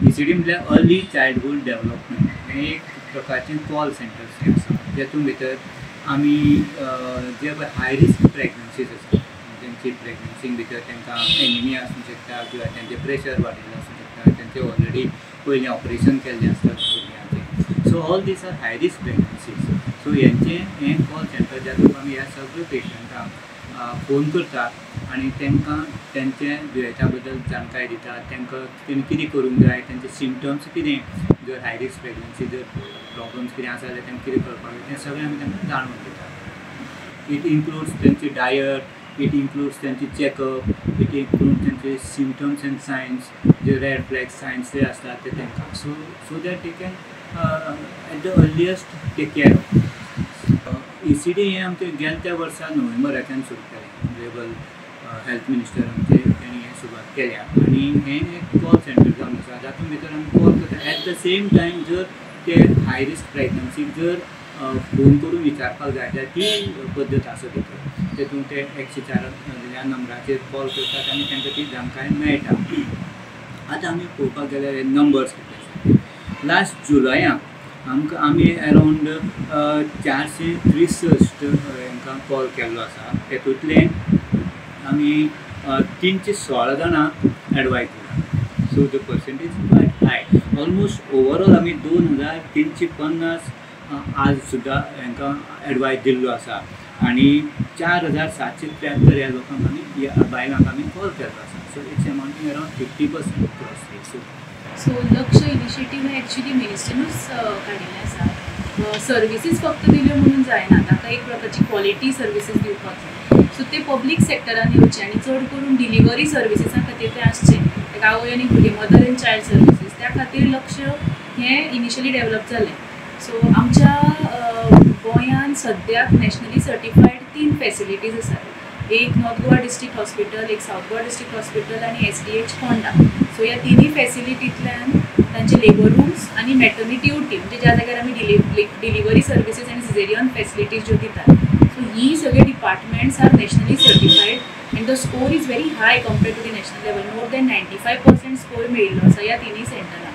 ECD म्हळ्यार early childhood development हें एक प्रकारचें कॉल सेंटर आसा, जेतून भितर आमी जे पळय हाय रिस्क प्रेगनन्सीज आसा, तेंची प्रेगनन्सीन भितर तांकां एनिमिया आसूंक शकता किंवा तेंचें प्रेशर वाडिल्लें आसूंक शकता, तेंचें ऑलरेडी पयलीं ऑपरेशन केल्लें आसता भुरग्यांचें. So all these are high risk pregnancies. So हेंचें हें कॉल सेंटर जातूंत आमी ह्या सगळ्या पेशंटांक फोन करतात आनी तांकां तेंच्या दुयेंता बद्दल जाणकाय दितात, तांकां तेणी कितें करूंक जाय, तेंचे सिमटम्स कितें, जर हाय रिस्क प्रेगनन्सी जर प्रॉब्लम्स कितें आसा जाल्यार तांकां कितें करपाक जाय तें सगळें आमी तांकां जाणून दितात. It includes तेंची डायट, it includes तेंची चॅकअप, it includes तेंचे सिमटम्स एंड सायन्स, जे रेड फ्लॅग सायन्स जे आसतात ते तांकां, so that they can at the earliest take care of. ECD हें आमचें गेल्या त्या वर्सा नोव्हेंबराच्यान सुरू केलें. ऑनरेबल हेल्थ मिनिस्टर आमचे तेणी हें सुरवात केल्या आनी हें एक कॉल सेंटर जावन आसा, जातूंत भितर आमी कॉल करता. एट the same time जर ते हाय रिस्क प्रेगनन्सीक जर फोन करून विचारपाक जाय जाल्यार ती पद्दत आसा भितर, तेतून ते 104 ह्या नंबराचेर कॉल करतात आनी तांकां ती जाणकाय मेळटा. आतां आमी पळोवपाक गेल्यार हे नंबर्स कितले आसा, लास्ट जुलयाक आमकां आमी अरावंड 463 हांकां कॉल केल्लो आसा. तेतूंतले आमी 316 जाणांक एडवायज दिला. So the percentage quite high. Almost overall आमी 2350 आज सुद्दां हांकां एडवायज दिल्लो आसा आनी 4773 ह्या लोकांक आमी, ह्या बायलांक आमी कॉल केल्लो आसा. So it's amounting around 50% cross. So Lakshya initiative हें एक्चुली मिनिस्ट्रीनूच काडिल्लें आसा. सर्विसीस फक्त दिल्यो म्हणून जायना, ताका एक प्रकारची क्वॉलिटी सर्विसीस दिवपाक जाय. सो ते पब्लीक सेक्टरान येवचे आनी चड करून डिलिव्हरी सर्विसीसा खातीर तें आसचें, लायक आवय आनी भुरगें, मदर एंड चायल्ड सर्विसीस, त्या खातीर लक्ष हें इनिशियली डेवलप जालें. सो आमच्या गोंयांत सद्याक नॅशनली सर्टिफायड 3 फॅसिलिटीज आसात. एक नॉर्थ गोवा डिस्ट्रिक्ट हॉस्पिटल, एक सावथ गोवा डिस्ट्रिक्ट हॉस्पिटल आनी SDH Ponda. सो ह्या तिनूय फॅसिलिटींतल्यान तांचे लेबर रुम्स आनी मॅटर्निटी ओटी, म्हणजे ज्या जाग्यार आमी डिलिव्हरी सर्विसीस आनी सिजेरियन फॅसिलिटीज ज्यो दितात, सो ही सगळे departments are nationally certified and the score is very high compared to the national level. More than 95% score मेळिल्लो आसा ह्या तिनूय सेंटरांक.